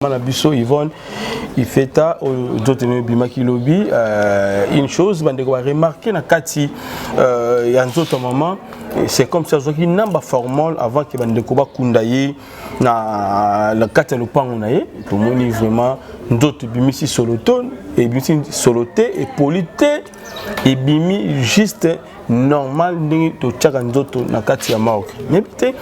Na biso Yvonne Ifeta oyo nzoto no ebimaki lobi. Une chose bandeko baremarquer na kati ya nzoto ya mama, c'est comme si azwaki namba formol avant ke bandeko bakunda ye na kati ya lopango na ye. Tomoni vraiment nzoto ebimisi solo to ebimisi solo te, epoli te, ebimi juste normal ndenge totiaka nzoto na kati ya morgue. Nayebi te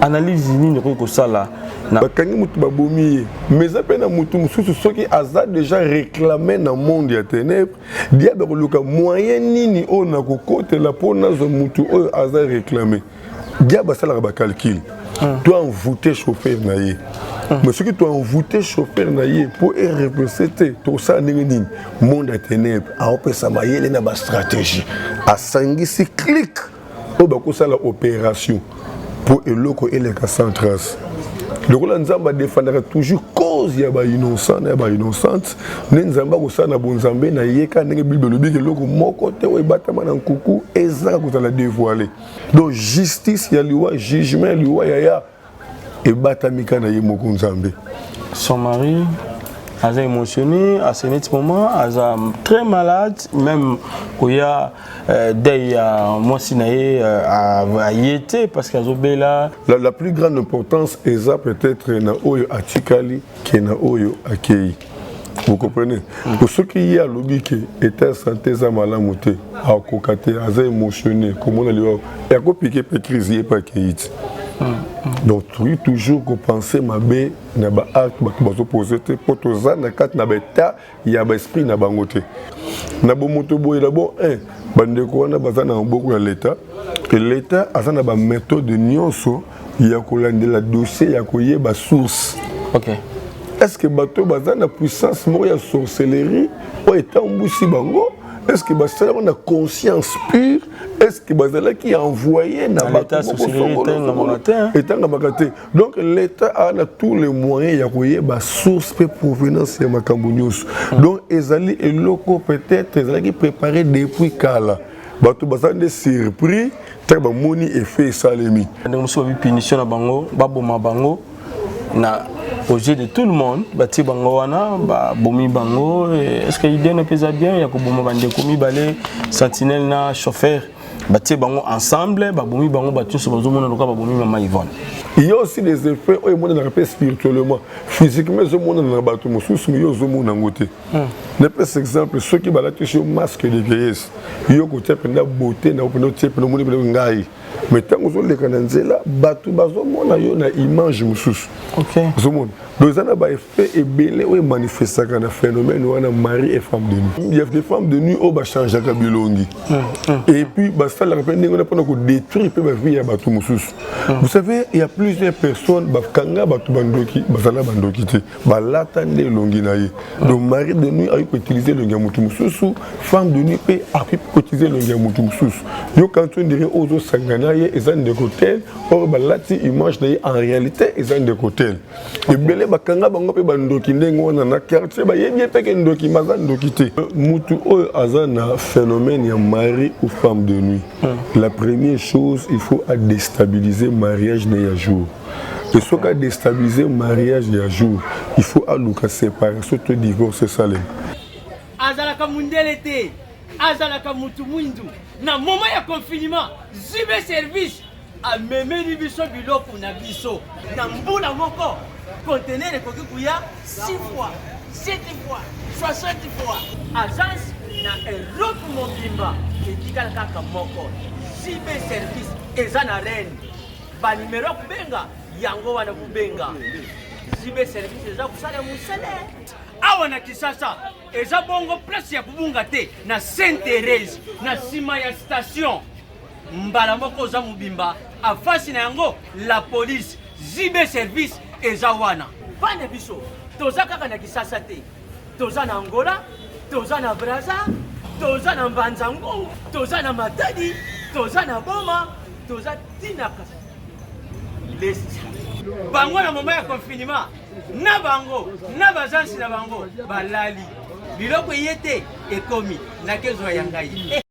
analyse nini okoki kosala na Bakangi motu, babomi ye, mais eza mpe na motu mosusu. Soki aza déjà réclamé na monde ya ténèbre, diable akoluka moyen nini oyo na kokotela mpo nazwa motu oyo aza réclamé. Diable asalaka bacalcul to envoûte chauffeur na ye. Mais soki to envoûte chauffeur na ye mpo erepese te, tokosala ndenge nini? Monde ya ténèbre aopesa mayele na bastratégie, asangisi clique oyo bakosala opération mpo eloko eleka sans trace. Lokola Nzambe adefendaka toujours cause ya bainnocent na ya bainnocente, nde Nzambe akosala na bonzambe na ye kaka ndenge Bible elobiki: eloko moko te oyo ebatama na nkuku ezaka kozala dévoilé. Donc justice ya liwa, jugement ya liwa yaya ebatami kaka na ye moko Nzambe. Son mari aza émotionné à ce net moment, aza très malade même. Koya deuil ya mwasi na ye, aye te parce que azobela. La plus grande importance eza peut-être na oyo atikali ke na oyo akei, vous comprenez? Po soki ye alobi ke état ya santé eza malamu te, akoka te, aza émotionné komona liwa, akopike mpe crise, ye mpe akei te. Donc tokoki toujours kopenser mabe na baacte bato bazopose te, mpo toza na kati na baétat ya baesprit na bango te. Na bomoto boye, d'abord un, bandeko wana baza na maboko ya l'État e l'État aza na baméthode nyonso ya kolandela dossier, ya koyeba source. Est ce que bato baza na puissance moko ya sorcellerie oyo etambusi bango? Est ce que basalaka na conscience pure? Est ce que bazalaki envoyé na bato? Etangamaka te. Donc l'État a na tous les moyens ya koyeba source mpe provenance ya makambo nyonso. Donc ezali eloko peut-être ezalaki préparé depuis kala. Bato baza nde surpris ntango bamoni effet esalemi. Ndenge mosusu babi punition na bango, baboma bango na aux yeux de tout le monde, batie bango wana, babomi bango. Est ce que idée na mpe eza bien ya koboma bandeko mibale, sentinelle na chauffeur, batie bango ensemble, babomi bango, bato nyonso bazomona lokola babomi mama Yvonne? Il y a aussi des effets oyo emonanaka mpe spirituellement. Physiquement ezomonana na bato mosusu, mais yo ozomona yango te. Napesa exemple: soki balatisi yo masque de vieillesse, yo kotia mpenza beauté na yo mpenza, otie mpenza, omoni mpenza ngai, mais ntango ozoleka na nzela, bato bazomona yo na image mosusu. Ozomona, donc eza na baeffet ebele oyo emanifestaka na phénomène wana, mari et femme de nuit. Il y a des femmes de nuit oyo bachangeaka bilongi et puis basalaka mpe ndenge wana mpona kodétruire mpe bavie ya bato mosusu. Vous savez, il y a plusieurs personnes bakanga bato bandoki, bazala bandoki te, balata nde elongi na ye. Donc mari de nuit akoki koutiliser elongi ya motu mosusu, femme de nuit mpe akoki koutiliser elongi ya motu mosusu. Yo quand on dirait oyo ozosanga na ye eza ndeko tel, oyo balati image na ye, en réalité eza ndeko tel. Ebele bakanga bango mpe bandoki ndenge wana na quartier, bayebi ye mpeke ndoki, baza ndoki te. Mutu oyo aza na phénomène ya mari ou femme de nuit, la première chose, il faut adéstabiliser mariage na ya jour. Et soki adéstabiliser mariage ya jour, il faut aluka séparation to divorce esalema. Azalaka mundele te, azalaka mutu mwindu. Na moment ya confinement, JB Service amemeli biso biloko na biso na mbula moko. Conteneur ekoki koya 6 fois, 7 fois, 60 fois. Agence na Europe mobimba etikala kaka moko, JB Service, eza na Reine. Banimero ya kobenga yango wana, kobenga JB Service, eza kosala mosala awa na Kinshasa. Eza bongo place ya kobunga te, na Sainte Thérèse, na nsima ya station, mbala moko oza mobimba afasi na yango la police. JB Service eza wana. Bana biso toza kaka na Kinshasa te, toza na Angola, toza na Braza, toza na Mbanza Ngungu, toza na Matadi, toza na Boma, toza ntina lesti. Bango na moment ya confinement na bango na baagence na bango balali, biloko eye te, ekomi nakezwa ya ngai.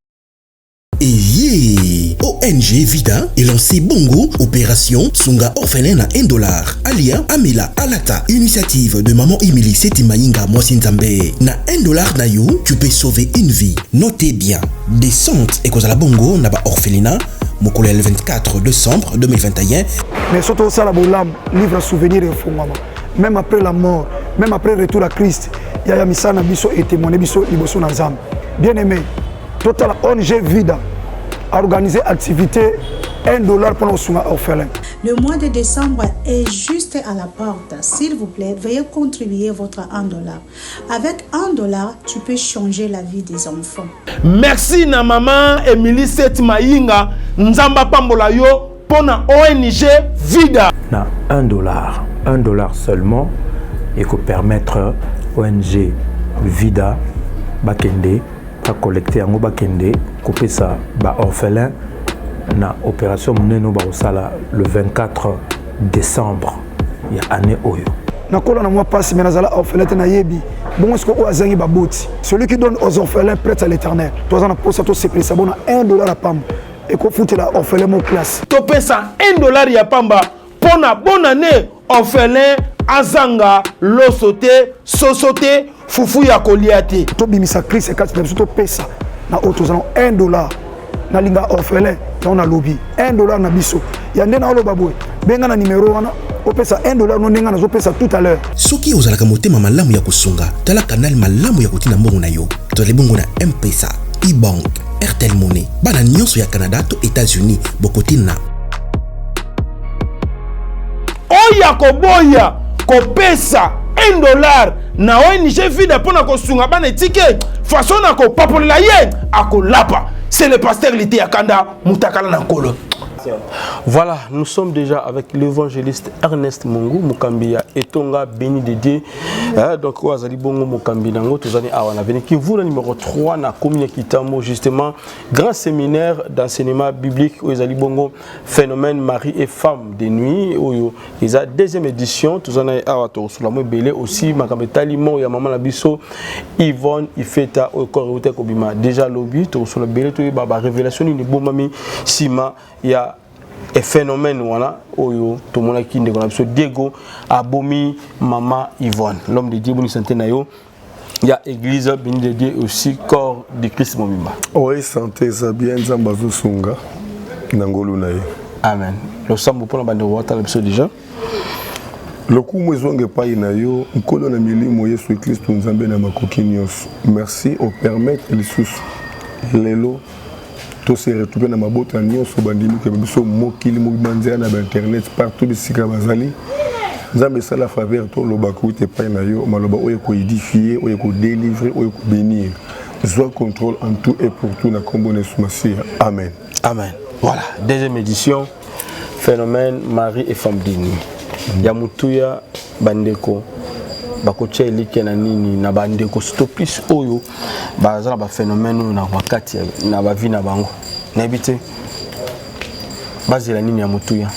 Eye. ONG Vida elancé bongo opération Sunga orphelin na 1 dollar. Alia amela alata initiative de maman Emily Seti Mayinga mwasi Nzambe. Na 1 dollar na yo, tu peux sauver une vie. Notez bien, descente ekozala bongo na ba orphelinat mokolo ya le 24 décembre 2021. Mais soki tosala bolamu, livre souvenir efungwama même après la mort, même après retour à Christ. Yaya, misala na biso etémoigne biso liboso na Nzambe. Bien aimé, totala ONG Vida organiser activité 1 dollar mpona kosunga orphelin. Le mois de décembre est juste à la porte. S'il vous plaît, veuillez contribuer votre 1 dollar. Avec 1 dollar, tu peux changer la vie des enfants. Merci na mama Emily Set Mayinga, Nzambe apambola yo mpo na ONG Vida. Na 1 dollar, 1 dollar seulement ekopermettre ONG Vida bakende bacollecte yango, bakende kopesa baorphelin na opération monene oyo bakosala le 24 décembre ya année oyo. Nakola na mwa mpasi, me nazala orphelin te. Nayebi bongo sikoyo oyo azangi baboti. Celui qui donne aux orphelins prête à l'Éternel. Toza na posa tosepelisa bona 1 dollar ya pamba ekofutela orphelin mo classe. Topesa 1 dollar ya pamba mpo na bonne année, orphelin azanga loso te, soso te, fufu ya kolia te. Tobimisa Christ kati na biso, topesa na oyo toza na 1 dollar. Nalinga orphelin yango, nalobi 1 dollar na biso ya nde naoloba boye. Benga na nimero wana, opesa 1 dollar no ndenge nazopesa tout à l'heure. Soki ozalaka motema malamu ya kosunga, tala canal malamu ya kotinda mbongo na yo. Tozali bongo na M-Pesa, eBank, Airtel Money. Bana nyonso ya Canada to États-Unis bokotina. Oyo akoboya kopesa 1 dollar na ONG Vida mpo na kosunga bana etike, façon na kopapolela ye, akolapa. C'est le pasteur Lite ya Kanda Mutakala na Nkolo. Voilà, nous sommes déjà avec l'évangéliste Ernest Mungu, Mokambi ya Etonga Béni de Dieu. Donc, oyo azali bongo Mokambi nango, tozani awa na veni Kimvula numéro 3 na commune Kitambo, justement, grand séminaire d'enseignement biblique oyo ezali bongo phénomène mari et femme de nuit, oyo eza deuxième édition. Tozani awa tosula mo ebele aussi makambo etali mort ya mama na biso Yvonne Ifeta, oyo corps euti kobima déjà lobi. Tosula ebele, toyeba ba révélation nini ebomami nsima ya phénomène wana oyo tomonaki ndeko na biso Diego abomi mama Yvonne. L'homme de Dieu, boni santé na yo ya église Béni de Dieu, aussi corps de Christ mobimba? Oui, santé eza bien, Nzambe azosunga na ngolu na ye. Amen. Losambo mpona bandeko batala biso déjà. Lokumu ezonga epai na yo, Nkolo na milimo, Yesu Kristu, Nzambe na makoki nyonso. Merci opermettre lisusu lelo tose retrouve na mabota nyonso bandimi koyeba biso mokili mobimba, nzela na bainternet, partout bisika bazali. Nzambe, esala faveur tolobaka uta epai na yo maloba oyo ekoédifie, oyo ekodélivre, oyo ekobénir. Zwa contrôle en tout et pour tout na nkombo na Yesu Masiya, amen. Amen. Voilà, deuxième édition phénomène mari et femme de nuit ya motuya. Bandeko bakotia elike na nini na bandeko, surtout plus oyo baza na baphénomène oyo na bakati na bavie na bango, nayebi te bazela nini ya motuya?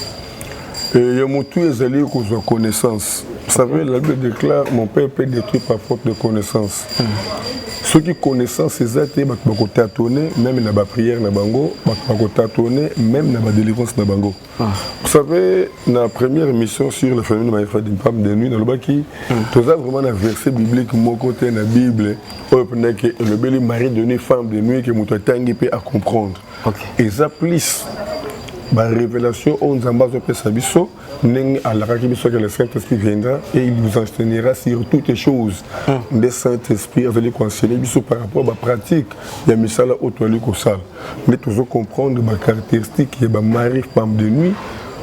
Ya motuya ezali kozwa connaissance. Vous savez, la Bible déclare: "Mon peuple est détruit par faute de connaissance." Soki connaissance eza te, bato bakotâtonner même na baprière na bango, bato bakotâtonner même na badélivrance na bango. Vous savez, na première émission sur le phénomène de femme de nuit, nalobaki toza vraiment na verset biblique moko te na Bible oyo mpendake elobeli mari de nuit, femme de nuit, ke moto atangi mpe acomprendre. Eza plus barévélation oyo Nzambe azopesa biso, ndenge alakaki biso que le Saint-Esprit viendra et il vous enseignera sur toutes les choses. Nde Saint-Esprit azali koenseigner biso par rapport bapratique ya misala oyo toali kosala. Nde tozocomprendre bacaractéristique ya bamari femme de nuit,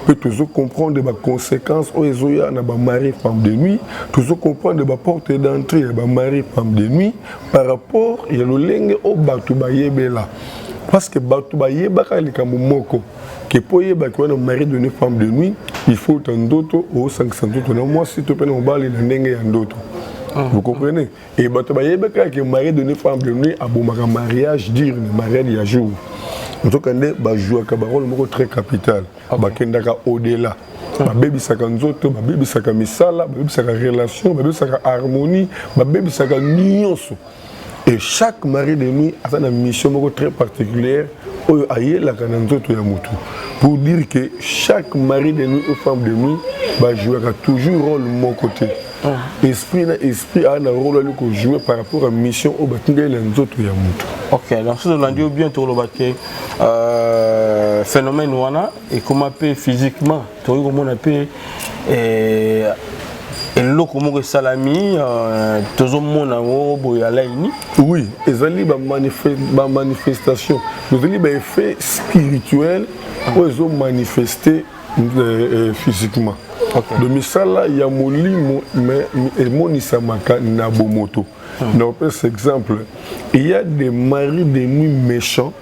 mpe tozocomprendre baconséquence oyo ezoya na bamari femme de nuit, tozocomprendre baporte d'entrée ya bamari femme de nuit par rapport ya lolenge oyo bato bayebela, parce que bato bayebaka likambo moko ke mpo oyebaki wana mari de nuit, femme de nuit, il faut ta ndoto osangisa nzoto na mwasi to mpe na mobali na ndenge ya ndoto. Vous comprenez? Et bato bayebaka ke mari de nuit, femme de nuit abomaka mariage diurne, mariage ya jour. Nzoka nde bajouaka barole moko très capital, bakendaka au-delà, babebisaka nzoto, babebisaka misala, babebisaka relation, babebisaka harmonie, babebisaka nyonso. Et chaque mari de nuit aza na mission moko très particulière oyo ayelaka na nzoto ya motu, pour dire que chaque mari de nuit ou femme de nuit bajouaka toujours rôle moko te. Esprit na esprit aa na rôle ali kojouer par rapport à mission oyo batindeli na nzoto ya motu. Ok, donc soki tolandi yo bien, tokoloba ke phénomène wana ekoma mpe physiquement, tokoki komona mpe eloko moko esalami, tozomona yango boye alaini. Oui, ezali bamanifestation, ezali baeffet spirituel oyo ezomanifeste physiquement. De misala ya molimo, mais emonisamaka na bomoto. Na opesa exemple, il y a des maris de nuit méchants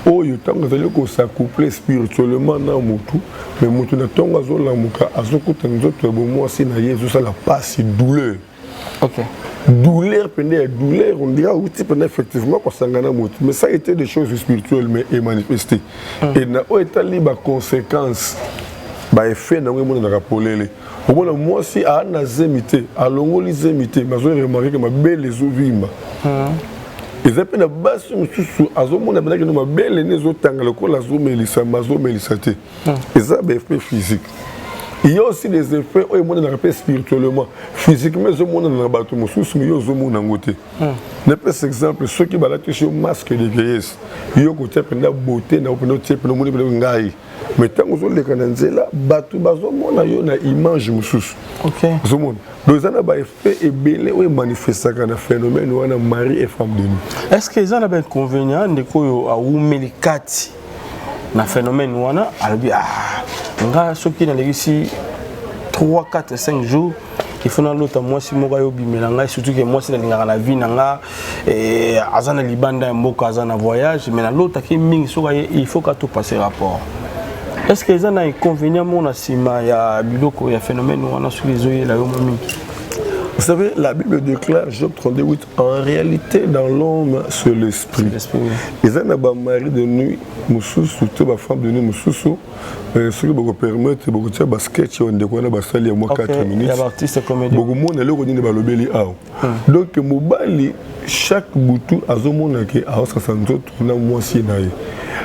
oyo ntango azali kos'accoupler spirituellement na motu, mais motu na ntongo azolamuka, azokuta nzoto ya bomwasi na ye ezosala pasi, douleur. Douleur mpenza ya douleur, on dirait auti mpenza effectivement kosangana motu, mais ça a été des choses spirituelles mais emanifesté. Et na oyo etali baconséquence, baeffet nango emonanaka polele. Omona mwasi aa na zemi te, alongoli zemi te, mais azoremarquer ke mabele ezovimba. Eza mpe na basi mosusu, azomona mpenza kino mabele nde ezotanga lokola azomelisa, ma azomelisa te. Eza baeffet physique. Il y a aussi des effets oyo emonanaka mpe spirituellement. Physiquement ezomonana na bato mosusu, mais yo ozomona yango te. Napesa exemple, soki balatisi yo masque de vieillesse, yo kotia mpenza beauté na yo mpenza, otie mpenza, omoni mpenza ngai, mais ntango ozoleka na nzela, bato bazomona yo na image mosusu. Ozomona, donc eza na baeffet ebele oyo emanifestaka na phénomène wana, mari et femme de nuit. Est ce que eza na bainconvénient? Ndeko oyo awumeli kati na phénomène wana alobi: ah, nga soki nalekisi 3 4 5 jours, il faut nalota mwasi moko ayobimela ngai, surtout ke mwasi nalingaka na vie na nga aza na libanda ya mboka, aza na voyage, mais nalotaki mingi, soki aye, il faut ka topasser rapport. Est ce que eza na inconvénient moko na nsima ya biloko ya phénomène wana, soki ezoyela yo mwa mingi? Vous savez, la Bible déclare, Job 32, 8, en réalité, dans l'homme, c'est l'esprit. L'esprit, oui. Eza na bamari de nuit mosusu to bafemme de nuit mosusu, soki bokopermettre, bokotia basketch oyo ndeko wana basali ya mwa 4 minutes. Ya baartiste comédien. Bokomona eloko nini balobeli awa. Donc mobali, chaque butu azomona ke aosasa nzoto na mwasi na ye.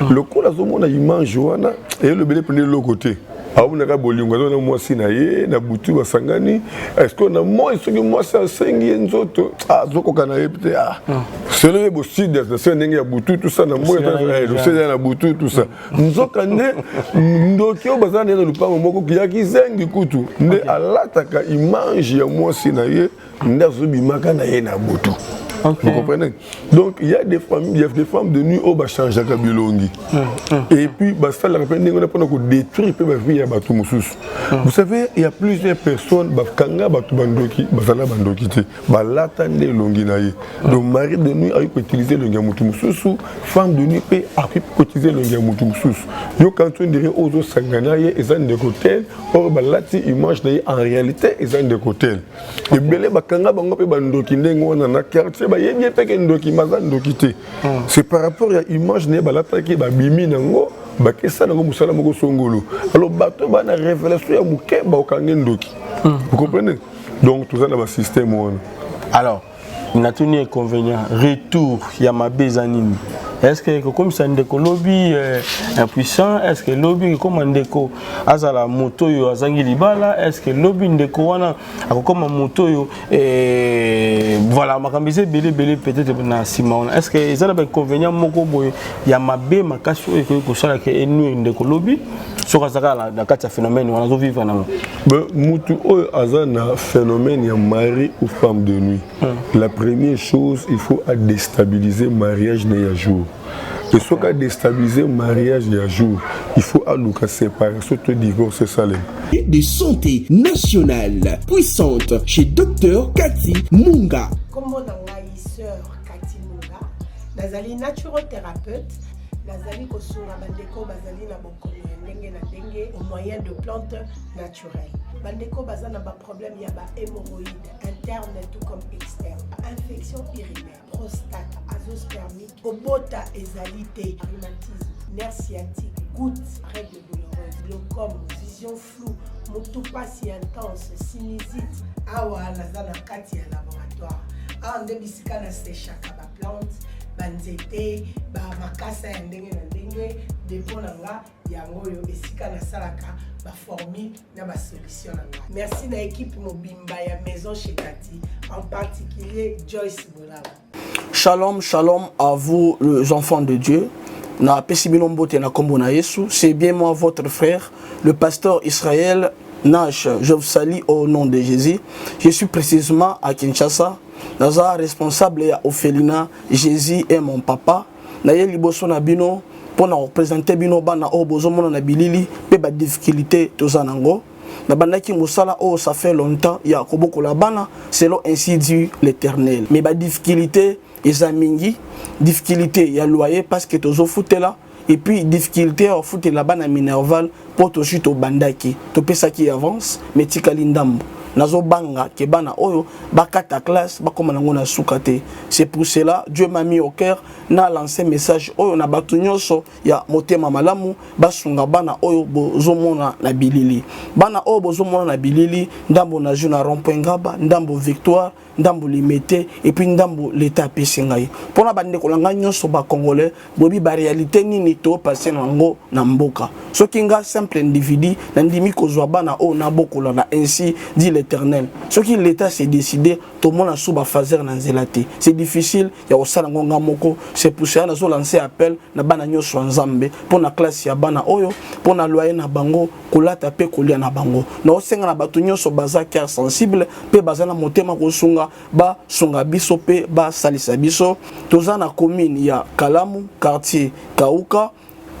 Lokola azomona image wana, eyelobeli pene eloko te, aomonaka bolingo, aza na mwasi na ye na butu, basangani. Est ce que na moi, soki mwasi asengi ye nzoto, azokoka na ye te? Selon ye boside na se ndenge ya butu, tout ça, na moi osida na butu, tout ça. Nzoka nde ndoki oyo baza na ye na lupango moko yaki zengi kutu nde alataka image ya mwasi na ye, nde azobimaka na ye na butu. Vous comprenez? Donc il y a des familles, il y a des femmes de nuit oyo bachangeaka bilongi et puis basalaka mpe ndenge wana mpona kodétruire mpe bavie ya bato mosusu. Vous savez, il y a plusieurs personnes bakanga bato bandoki, bazala bandoki te, balata nde elongi na ye. Donc mari de nuit akoki koutiliser elongi ya motu mosusu, femme de nuit mpe akoki koutiliser elongi ya motu mosusu. Yo quand on dirait oyo ozosanga na ye eza ndeko tel, or balati image na ye, en réalité eza ndeko tel. Ebele bakanga bango mpe bandoki ndenge wana na quartier, bayebi ye mpeke ndoki, baza ndoki te. C'est par rapport ya image na ye balataki, babimi nango, bakesa nango mosala moko songolo. Alors bato bana révélation ya moke, baokange ndoki. Vous comprenez? Donc toza na basystème wana. Alors natuni, inconvénient, retour ya mabe eza nini? Est ce que ekokomisa ndeko lobi impuissant? Est ce que lobi ekokoma ndeko azala moto oyo azangi libala? Est ce que lobi ndeko wana akokoma moto oyo voilà, makambo eza ebele ebele peut-être na nsima wana? Est ce que eza na bainconvénient moko boye ya mabe makasi oyo ekoki kosalaka enuire ndeko lobi, soki aza kaka na kati ya phénomène wana, azovivre nango? Mutu oyo aza na phénomène ya mari ou femme de nuit, la première chose, il faut adéstabiliser mariage na ya jour. Et soki adéstabiliser mariage ya jour, il faut aluka séparation to divorce esalema. De santé nationale puissante chez Dr Cathy Munga. Kombo na ngai sœur Kati Munga, nazali naturothérapeute, nazali kosunga bandeko bazali na bokono ya ndenge na ndenge au moyen de plantes naturelles. Bandeko baza na baproblème ya bahémorroïde interne tout comme externe, infection urinaire, prostate, azoospermique, kobota ezali te, rhumatisme, nerf sciatique, goutte, règle douloureuse, glaucome, vision floue, motu pasi intense, sinusite. Awa naza na kati ya laboratoire. Awa nde bisika na sechaka ba plante, ba nzete, ba makasa ya ndenge na ndenge. Depot na nga yango oyo, esika nasalaka ba formule na ba solution na nga. Merci na équipe mobimba ya Maison chez Cathy, en particulier Joyce Bolaba. Shalom, shalom à vous les enfants de Dieu. Na pesi bino mbote na kombo na Yesu. C'est bien moi votre frère, le pasteur Israël Nash. Je vous salue au nom de Jésus. Je suis précisément à Kinshasa. Naza responsable ya orphelinat Jésus est mon papa. Naye liboso na bino pona représenter bino bana oyo bozomona na bilili pe ba difficulté toza nango. Nabandaki mosala oyo ça fait longtemps ya kobokola bana selon ainsi dit l'Éternel. Mais ba difficulté eza mingi, difficulté ya loyer parce que tozofutela, et puis difficulté ya kofutela bana minerval po tozwi tobandaki topesaki avance mais tikali ndambo. Nazobanga ke bana oyo bakata classe bakoma nango na suka te. C'est pour cela Dieu m'a mis au cœur na lancer message oyo na bato nyonso ya motema malamu basunga bana oyo bozomona na bilili. Bana oyo bozomona na bilili, ndambo na jeu na rond-point Ngaba, ndambo Victoire, ndambo Limete, et puis ndambo l'État apesi ngai. Mpona bandeko na ngai nyonso ba Congolais, boyebi ba réalité nini to passer na yango na mboka. Soki nga simple individu nandimi kozwa bana oyo nabokola na ainsi dit l'Éternel. Soki l'État s'est décidé, tomona sous ba phaser na nzela te. C'est difficile ya kosala ngo nga moko. C'est pour cela nazo lancer appel na bana nyonso ya Nzambe mpona classe ya bana oyo, mpona loyer na bango, kolata pe kolia na bango. Naosenga na bato nyonso baza cœur sensible pe baza na motema kosunga, basunga biso pe basalisa biso. Toza na commune ya Kalamu, quartier Kauka,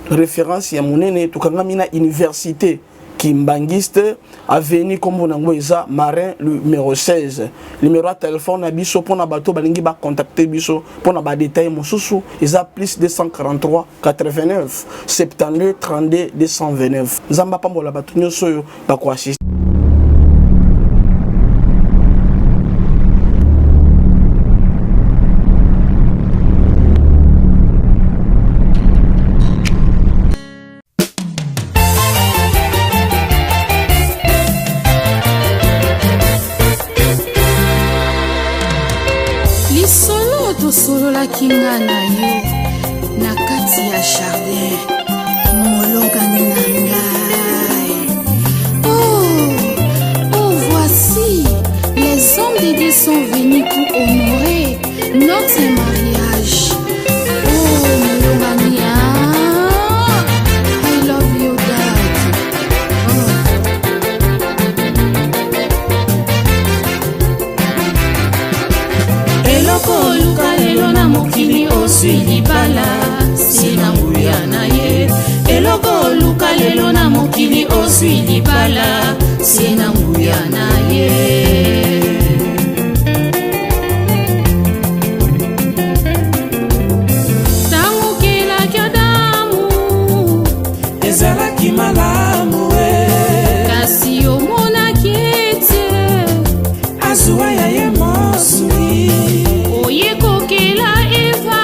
référence ya monene. Tokangami na université Kimbanguiste, avenue kombo nango eza Marin numéro 16. Numéro ya téléphone na biso pona bato balingi ba contacter biso pona ba détails mosusu eza plus 243 89 72 32 229. Nzambe apambola bato nyonso oyo bako assister. Lisolo tosololaki nga na yo na kati ya jardin, molongani na ngai. Oh, oh, voici les hommes de Dieu sont venus pour honorer notre mariage. Oh, molongani, ah, I love you, dad. Oh. Eloko oluka lelo na mokili, ozwi libala se na nguya na ye. Eloko oluka lelo na mokili, ozwi libala se na nguya na ye. Ntango okelaki Adamu, ezalaki malamu e, kasi omonaki ete azuwa ya ye mosuni. Oye kokela Eva,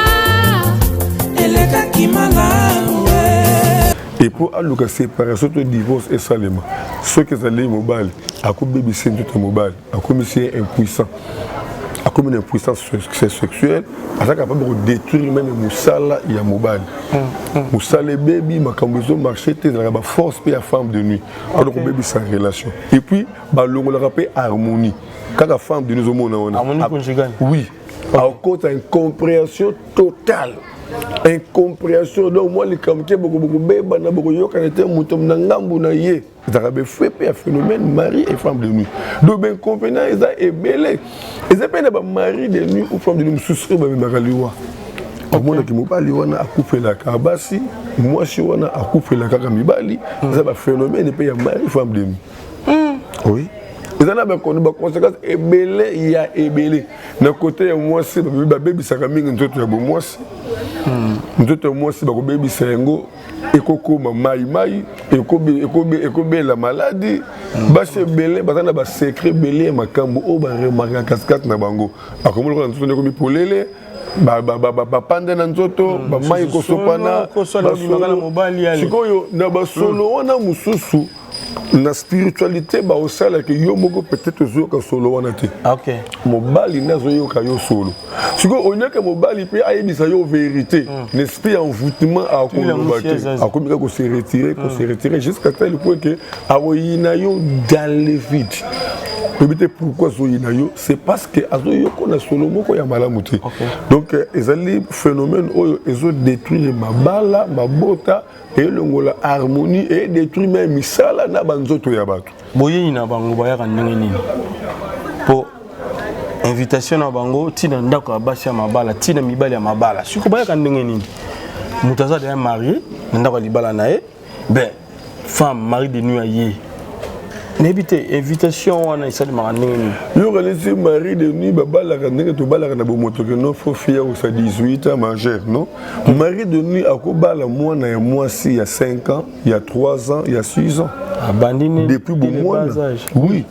elekaki malamu e. Et pour aluka séparation to divorce esalema, soki ezali mobali akobebisa nzoto ya mobali, akomisi ye impuissant, akomi na impuissance sexuelle, aza capable kodétruire même mosala ya mobali. Mosala ebebi, makambo ezomarche te, ezalaka baforce mpe ya femme de nuit mpona kobebisa relation. Et puis balongolaka mpe harmonie kaka femme de nuit ozomona wana. Harmonie conjugale. Oui, akota incompréhension totale, incompréhension. Donc mwa likambo ke bokobebana, bokoyokana te, moto na ngambu na ye, ezalaka befait mpe ya phénomène mari et femme de nuit. Donc bainconvénient eza ebele. Eza mpe na bamari de nuit ou femme de nuit mosusu oyo bamemaka liwa. Omonaki mobali wana akufelaka basi, mwasi wana akufelaka kaka mibali. Eza baphénomène mpe ya mari femme de nuit. Oui, eza na baconséquence ebele ya ebele. Na côté ya mwasi, babebisaka mingi nzoto ya bomwasi. Nzoto ya mwasi bakobebisa yango, ekokoma mai mai, ekobela maladi. Basi ebele baza na basecret ebele ya makambo oyo baremarkaka katikati na bango. Akomi lokola nzoto nde ekomi polele, bapanda na nzoto, bamai kosopana. Kosala obimaka na mobali, ale. Sikoyo na basolo wana mosusu. Na spiritualité baosalaka yo moko peut-être ozoyoka solo wana te. Okay. Mobali nde azoyoka yo solo. Sikoyo oliaka mobali mpe ayebisa yo vérité, na esprit ya envoûtement akoloba te, akomi kaka kose retirer, kose retirer jusqu'à tel point que akoyina yo dans le vide. Oyebi te pourquoi azoyina yo, c'est parce que azoyoka na solo moko ya malamu te. Donc ezali phénomène oyo ezodétruire mabala, mabota, elongola harmonie, edétruire même misala na banzoto ya bato. Boyei na bango bayaka ndenge nini? Po invitation na bango ntina ndako ya basi ya mabala, ntina mibali ya mabala, siko bayaka ndenge nini? Moto aza deja marié na ndako ya libala na ye, ben femme mari de nuit aye, nayebi te invitation wana esalemaka ndenge nini? Yo okanisi mari de nuit babalaka ndenge tobalaka na bomoto ke non, faut fille akosa 18 ans majeur? Non, mari de nuit akobala mwana ya mwasi ya 5 ans, ya 3 ans, ya 6 ans. Abandi depuis bomwana, oui.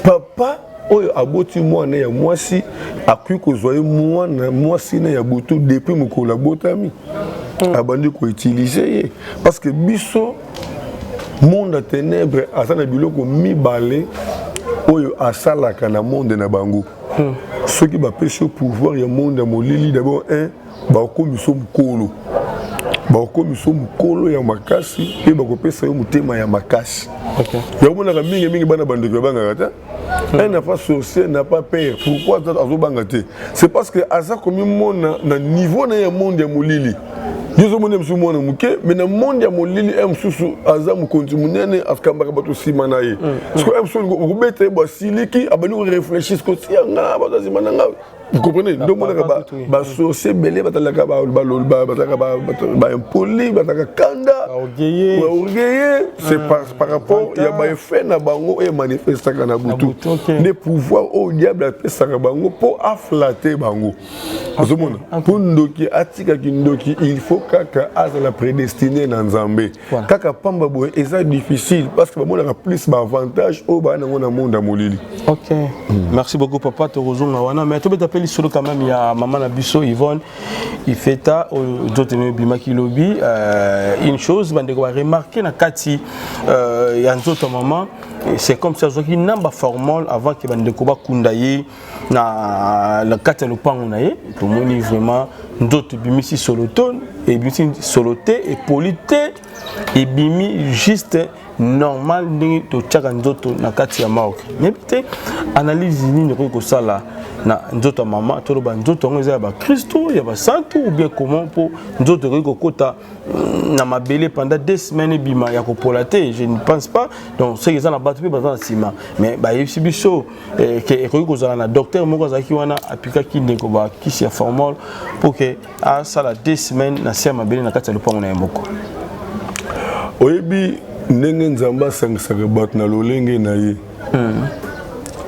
Papa oyo aboti mwana ya mwasi akoki kozwa ye mwana mwasi na ya butu depuis mokolo abotami, abandi koutiliser ye, parce que biso monde ya ténèbre aza na biloko mibale oyo asalaka na monde na bango. Soki bapesi yo pouvoir ya monde ya molili, d'abord un, bakokomisa yo mokolo, bakokomisa yo mokolo ya makasi mpe bakopesa yo motema ya makasi. Yango monaka mingimingi bana bandeko babangaka te. Un enfant sorcier n'a pas peur. Pourquoi azobanga te? C'est parce que aza komimona na niveau na ye ya monde ya molili. Yo ozomona mosusu mwana moke, mais na monde ya molili e mosusu aza mokonzi monene, akambaka bato nsima na ye. Sikoyo e mosusu okobeta ye bo asiliki, abandi koréfléchir, siko tia nga bato nsima na nga. Vous comprenez? Nde omonaka basorcier ebele batalaka, bazalaka baimpoli, bazalaka kanda, baorgueilleux. C'est par rapport ya baeffet na bango oyo emanifestaka na butu. Nde pouvoir oyo diable apesaka bango mpo aflatter bango. Ozomona, mpo ndoki atikaki ndoki, il faut kaka azala prédestiné na Nzambe. Kaka pamba boye eza difficile, parce que bamonaka plus baavantage oyo baa nango na monde ya molili. Ok, merci beaucoup papa. Tokozonga wana, mais tobeta mpe lisolo quand même ya mama na biso Yvonne Ifeta oyo nzoto ebimaki lobi. Une chose bandeko baremarquer na kati ya nzoto ya mama, c'est comme si azwaki namba formol avant ke bandeko bakunda ye na kati ya lopango na ye. Tomoni vraiment nzoto ebimisi solo to ebimisi solo te, epoli te, ebimi juste normal ndenge totiaka nzoto na kati ya morgue. Nayebi te analyse nini okoki kosala na nzoto ya mama. Toloba nzoto yango eza ya bakristo, ya basantu, ou bien comment? Mpo nzoto ekoki kokota na mabele pendant 2 semaines, ebima ya kopola te, je ne pense pas. Donc soki eza na bato mpe baza na nsima, mais bayebisi biso ke ekoki kozala na docteur moko azalaki wana, apikaki ndeko bakisi ya formol pour ke asala 2 semaines na se ya mabele na kati ya lopango na ye moko. Oyebi ndenge Nzambe asangisaka bato na lolenge na ye.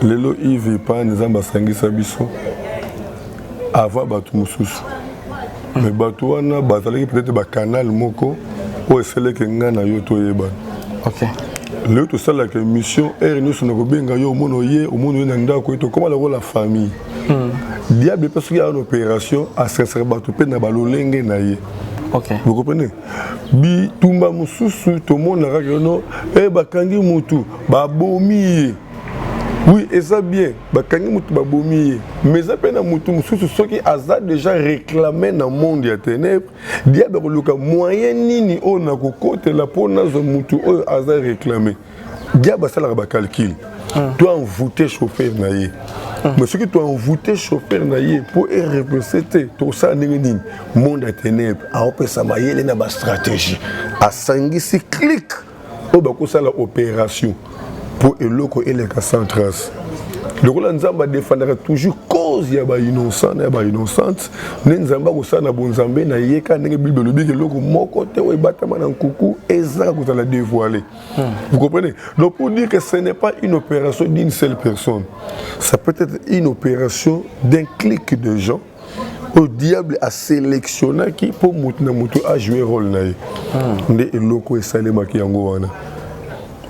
Lelo Ive epai Nzambe asangisa biso avant bato mosusu, mais bato wana bazalaki peut-être bacanal moko oyo esalaki ngai na yo toyebana. Lelo tosalaka émission, heure nyonso na kobenga yo, omona oye, omona oye na ndako ye, tokóma lokola famille. Diable mpe soki aya na opération, astressaka bato mpe na balolenge na ye. Vous comprenez? Bitumba mosusu tomonaka keno e bakangi mutu, babomi ye. Oui, eza bien, bakangi mutu, babomi ye, mais eza mpe na mutu mosusu soki aza déjà réclamé na monde ya ténèbre, diable akoluka moyen nini oyo na kokotela mpo nazwa mutu oyo aza réclamé. Diable asalaka bacalcul to envoûter chauffeur na ye. Mais soki to envoûter chauffeur na ye mpo erepese te, tokosala ndenge nini? Monde ya ténèbre aopesa mayele na bastratégie, asangisi clique oyo bakosala opération mpo eloko eleka sans trace. Lokola Nzambe adefendaka toujours cause ya bainnocent na ya bainnocente, nde Nzambe akosala na bonzambe na ye kaka ndenge Bible elobiki, eloko moko te oyo ebatama na nkuku ezaka kozala dévoilé. Vous comprenez? Donc pour dire que ce n'est pas une opération d'une seule personne, ça peut être une opération d'un clique de gens oyo diable asélectionnaki mpo motu na motu ajouer rôle na ye. Nde eloko esalemaki yango wana.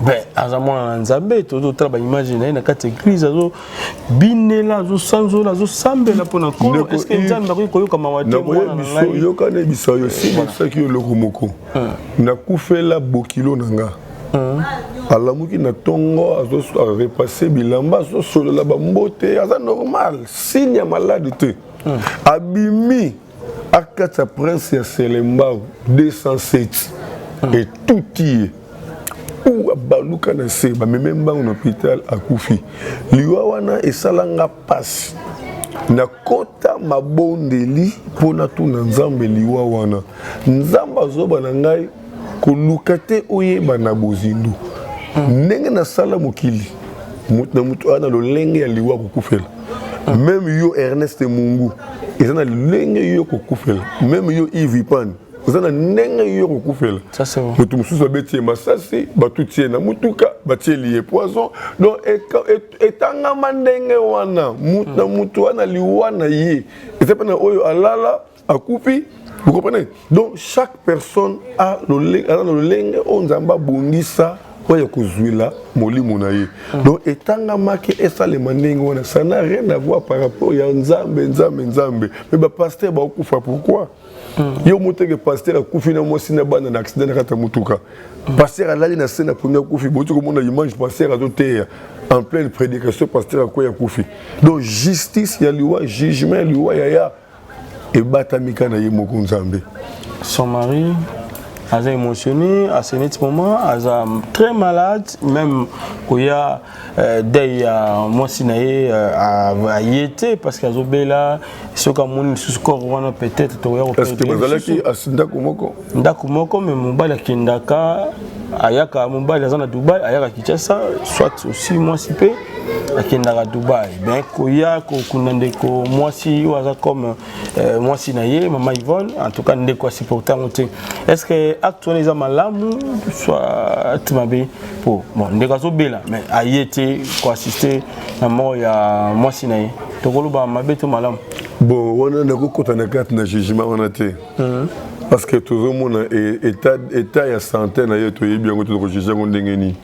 Ben, aza mwana na Nzambe. Tozotala baimage na ye na kati ya église, azobinela, azosanzola, azosambela mpo na Nkolo. Est ce que Nzambe akoki koyoka mawa te, mwana na ngai? Yoka, nayebisa yo, si nayebisaki yo eloko moko, nakufela bokilo na nga. Alamuki na ntongo, arepasse bilamba, azosolola bambote, aza normal, signe ya malade te. Abimi akati prince ya Selembao 207, etuti ye ou abaluka na se, bameme mbango na hôpital, akufi. Liwa wana esalanga mpasi. Nakota mabondeli mpo natuna Nzambe liwa wana. Nzambe azoba na ngai: koluka te oyeba na bozindo ndenge nasala mokili. Moto na moto aza na lolenge ya liwa kokufela. Même yo Ernest Mungu, eza na lolenge yo kokufela. Même yo Yves Ipan, oza na ndenge yo kokufela. Moto mosusu abeti ye masasi, batuti ye na mutuka, batieli ye poison. Donc etangama ndenge wana. Moto na moto wana, liwa na ye eza mpe na oyo alala akufi. Vous comprenez? Donc chaque personne a aza na lolenge oyo Nzambe abongisa oyo kozwila molimo na ye. Donc etangamaki esalema ndenge wana. Ça n'a rien à voir par rapport ya Nzambe, Nzambe, Nzambe. Mais bapasteur bakokufa pourquoi? Yo moteke pasteur akufi na mwasi na bana na accident na kati ya motuka. Pasteur alali na se na pongi, akufi. Boti komona image, pasteur azoteya, en pleine prédication pasteur akwei, akufi. Donc justice ya liwa, jugement ya liwa yaya ebatami kaka na ye moko Nzambe. Son mari aza émotionné à ce net moment, aza très malade. Même koya deuil ya mwasi na ye, aye te parce que azobela. Soki amoni lisusu corps wana, peut-être tokoya. Est-ce que bazalaki ndako moko? Ndako moko, mais mobali akendaka, ayaka. Mobali aza na Dubai, ayaka Kinshasa. Soit aussi mwasi mpe akendaka Dubai. Ben koya kokunda ndeko mwasi oyo aza comme mwasi na ye, mama Yvonne, en tout cas ndeko asupporte yango te. Est ce que acte wana eza malamu soit mabe? Po bon, ndeko azobela mais aye te koassiste na mort ya mwasi na ye. Tokoloba mabe to malamu? Bon, wana nakokota na kati na jugement wana te, parce que tozomona état ya santé na ye, toyebi yango te, tokojuge yango ndenge nini?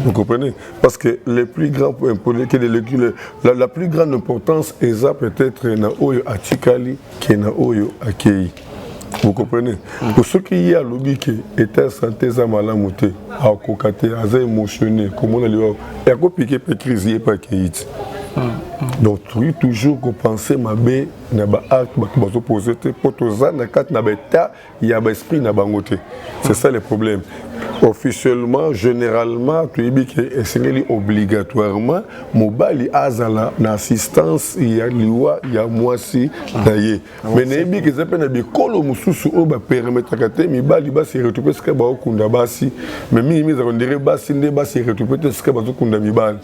Vous comprenez? Parce que le plus grand que le, la plus grande importance eza peut-être na oyo atikali ke na oyo akei. Vous comprenez? Po soki ye alobi ke état ya santé eza malamu te, akoka te, aza émotionné, komona liwa akopike mpe crise, ye mpe akei te. Donc tokoki toujours kopense mabe na baacte bato bazopose te, mpo toza na kati na baétat ya baesprit na bango te. C'est ça le problème. Officiellement, généralement, toyebi ke esengeli obligatoirement mobali azala na assistance ya liwa ya mwasi na ye. Mais nayebi ke eza mpe na bikolo mosusu oyo bapermetaka te mibali basi retrouve esika baokunda basi. Mais mingimingi ezaka ndere basi nde basi retrouve te esika bazokunda mibali.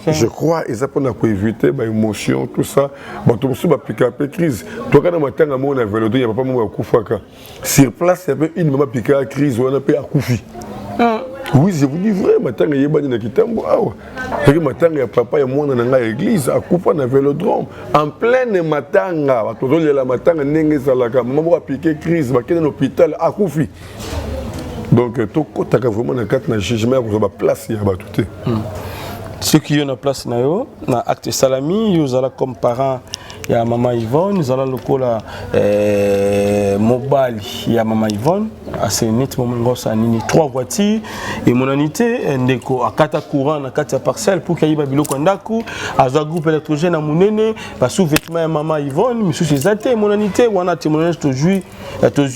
Je crois eza mpona koéviter baémotion, tout ça. Bato mosusu bapikaka mpe crise. Toka na matanga moko na Velodrome ya papa moko akufaka sur place, ya mpe une mama apikaka crise wana mpe akufi. Oui, je vous dis vrai, matanga eyebani na kitambo awa. Soki matanga ya papa ya mwana na ngai ya église akufa na Vélodrome, en pleine matanga, bato bazolela matanga ndenge ezalaka, mama moko apike crise, bakende na hôpital, akufi. Donc tokɔtaka vraiment na kati na jugement ya kozwa baplace ya bato te. Soki yo na place na yo, na acte esalami, yo ozala comme parent ya mama Yvonne, ozala lokola mobali ya mama Yvonne, ase neti momoninga osala nini? Trois voitures emonani te. Ndeko akata courant na kati ya parcelle pour ayiba biloko ya ndako, azwa groupe électrogène ya monene, basous-vêtement ya mama Yvonne misusu eza te, emonani te. Wana témoignage tozwi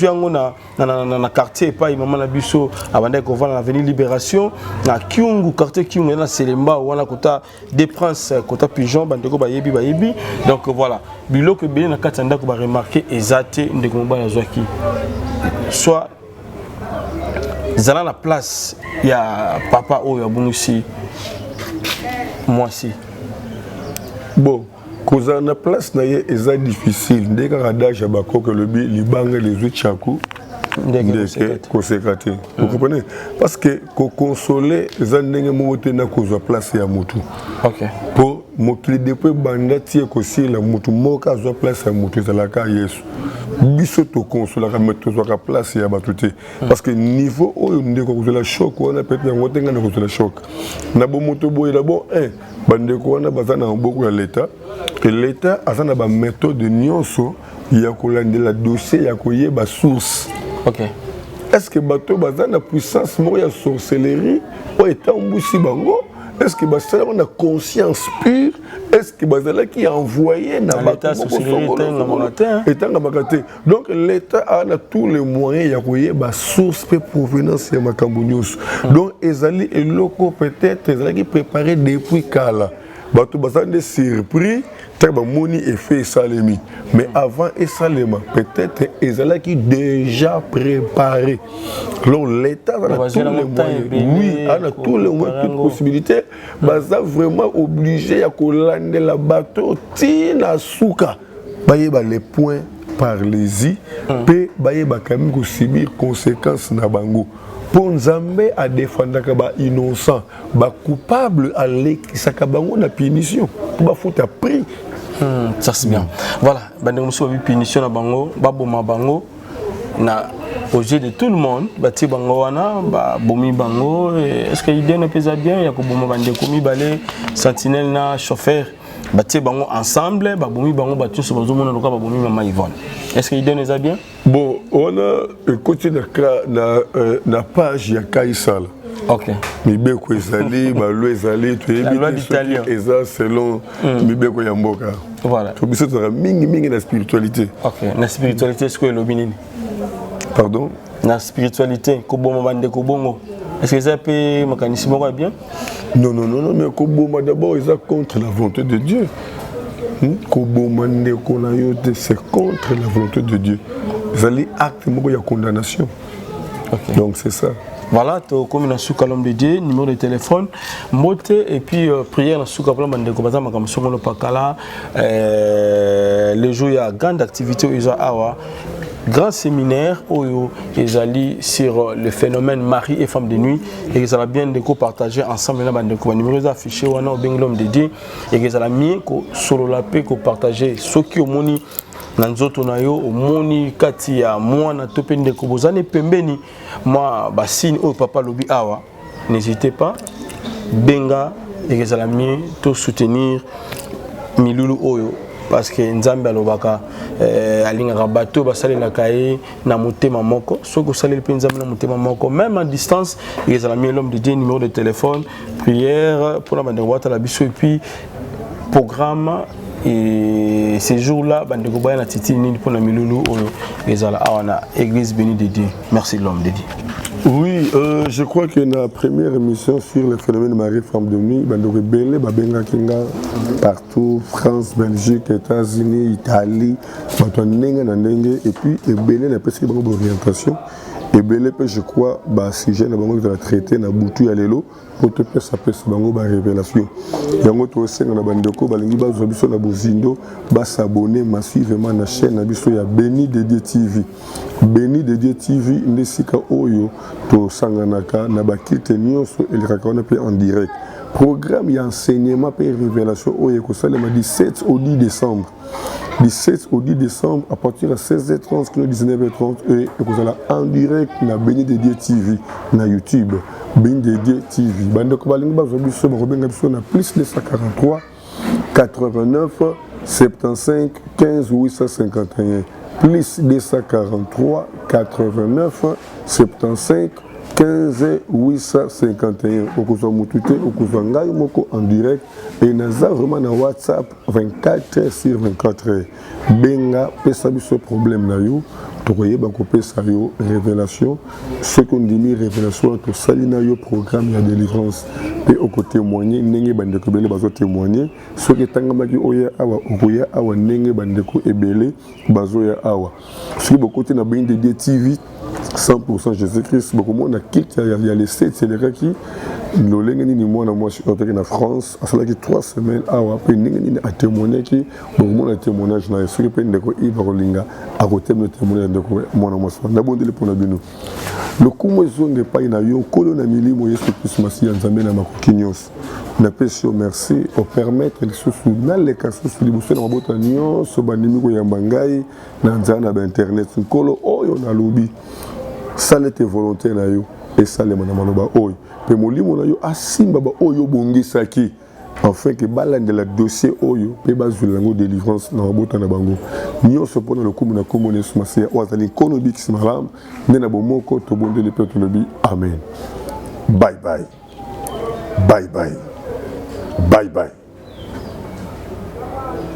yango na quartier epai mama na biso abandaki kovanda, na avenue Libération na Kiungu, quartier Kiungu, eza na Selemba wana, kota des Princes, kota Pigeon. Bandeko bayebi, bayebi. Donc voilà, biloko ebele na kati ya ndako baremarke eza te. Ndeko mobali azwaki soit zala na place ya papa oyo abungisi mwasi. Bon, kozala na place na ye eza difficile. Nde kaka adage ya bakoko elobi: libanga lezwi tchaku, ndeke koseka te. Vous comprenez? Parce que kokonsole eza ndenge moko te na kozwa place ya motu. Mpo mokili depuis ebanda ti ekosila, motu moko azwa place ya motu ezalaka Yesu. Biso tokonsolaka, mais tozwaka place ya bato te, parce que niveau oyo ndeko akozwela choc wana, peut-être yango te ngai nakozwela choc na bomoto boye. D'abord un, bandeko wana baza na maboko ya l'État, e l'État aza na baméthode nyonso ya kolandela dossier, ya koyeba source. Est ce que bato baza na puissance moko ya sorcellerie? oyo etambwisi bango? Est ce que basalama na conscience pure? Est ce que bazalaki envoyé na bato moko? Etangamaka te. Donc l'État a na tous les moyens ya koyeba source mpe provenance ya makambo nyonso. Donc ezali eloko peut-être ezalaki préparé depuis kala. Bato baza nde surpris ntango bamoni effet esalemi, mais avant esalema, peut-être ezalaki déjà préparé. Alors l'État aza na tous les moyens, oui, aza na tous les moyens, toute possibilité. Baza vraiment obligé ya kolandela bato ntina suka, bayeba les points par les i mpe bayebaka mingi kosubir conséquence na bango, mpo Nzambe adefendaka bainnocent, bacoupable alekisaka bango na punition mpo bafuta prix. Ça c'est bien. Voilà, bandeko mosusu babi punition na bango, baboma bango na aux yeux de tout le monde, batie bango wana, babomi bango. Est ce que idée na mpe eza bien ya koboma bandeko mibale, sentinelle na chauffeur, batie bango ensemble, babomi bango, bato nyonso bazomona lokola babomi mama Yvonne? Est ce que idée eza bien? Bon, wana ekoti na page ya Kaisala. Mibeko ezali, baloi ezali, toyebi te soki eza selon mibeko ya mboka. To biso tozalaka mingimingi na spiritualité. Ok, na spiritualité sikoyo elobi nini? Pardon? Na spiritualité, koboma bandeko bongo, est ce que eza mpe makanisi moko ya bien? Non, non, non, non, mais koboma d'abord eza contre la volonté de Dieu. Koboma ndeko na yo te, c'est contre la volonté de Dieu, ezali acte moko ya condamnation. Donc c'est ça. Voilà, tokomi na suka. L'homme de Dieu, numéro de téléphone, mbote et puis prière na suka mpona bandeko baza makambo songolo pakala. Le jour ya grande activité oyo eza awa, grand séminaire oyo ezali sur le phénomène mari et femme de nuit, ekozala bien ndeko partager ensemble na bandeko. Banuméro eza affiché wana, obengi l'homme de Dieu, ekozala mieux kosolola mpe kopartage. Soki omoni na nzoto na yo, omoni kati ya mwana to mpe ndeko bozani pembeni mwa basigne oyo papa alobi awa, n'hésitez pas, benga, ekozala mieux to soutenir milulu oyo, parce que Nzambe alobaka alingaka bato basalelaka ye na motema moko. Soki osaleli mpe Nzambe na motema moko, même à distance, ekozala mieux. L'homme de Dieu, numéro de téléphone, prière mpona bandeko batala biso et puis programme et ces jours-là, bandeko baya na titi nini mpona milulu oyo ezala awa na église Béni de Dieu. Merci, l'homme de Dieu. Oui, je crois que la première émission sur le phénomène mari femme de nuit, bandeko ebele babengaki nga partout, France, Belgique, États-Unis, Italie, bato ya ndenge na ndenge, et puis ebele napesaki bango baorientation ebele mpe je crois basujet na bango ezala traité na butu ya lelo mpo topesapesa bango barévélation yango. Tosenga na bandeko balingi bazwa biso na bozindo, bas'abonner massivement na chaîne na biso ya Béni de Dieu TV. Béni de Dieu TV nde esika oyo tosanganaka na baculte nyonso elekaka wana mpe en direct. Programme ya enseignement mpe révélation oyo ekosalema 17 au 10 décembre, 17 au 10 décembre à partir de 16h30 kino 19h30, et ekozala en direct na Béni de Dieu TV na YouTube. Béni de Dieu TV, bandeko balingi bazwa biso, bakobenga biso na plus 243 89 75 15 851, plus 243 89 75 15 851. Okozwa motu te, okozwa ngai moko en direct et naza vraiment na WhatsApp 24 heures sur 24 heures. Benga, pesa biso problème na yo, tokoyeba kopesa yo révélation. Soki ondimi révélation wana, tosali na yo programme ya délivrance mpe okotémoigne ndenge bandeko ebele bazotémoigne. Soki etangamaki oya awa, okoya awa ndenge bandeko ebele bazoya awa. Soki bokoti na Béni de Dieu TV 100% Jésus Christ, bokomona culte ya le 7 elekaki lolenge nini. Mwana mwasi oyo ataki na France asalaki 3 semaines awa mpe ndenge nini atémoignaki, bokomona témoignage na ye. Soki mpe ndeko Ive akolinga, akotemela témoignage ya ndeko mwana mwasi wana. Nabondeli mpona bino. Lokumu ezonga epai na yo, Nkolo na milimo, Yesu Kristu Masiya, Nzambe na makoki nyonso. Napesi yo merci opermettre lisusu naleka susu liboso na mabota nyonso bandimi koyamba ngai na nzela na bainternet. Nkolo, oyo nalobi, sala ete volonté na yo esalema na maloba oyo, mpe molimo na yo asimba baoyo obongisaki afin ke balandela dossier oyo mpe bazwela yango délivrance na mabota na bango nyonso, mpona lokumu na nkombo na Yesu Masiya oyo azali Nkolo bikisi malamu. Nde na bomoko tobondeli mpe tolobi amen. Bye bye. Bye bye. Bye bye.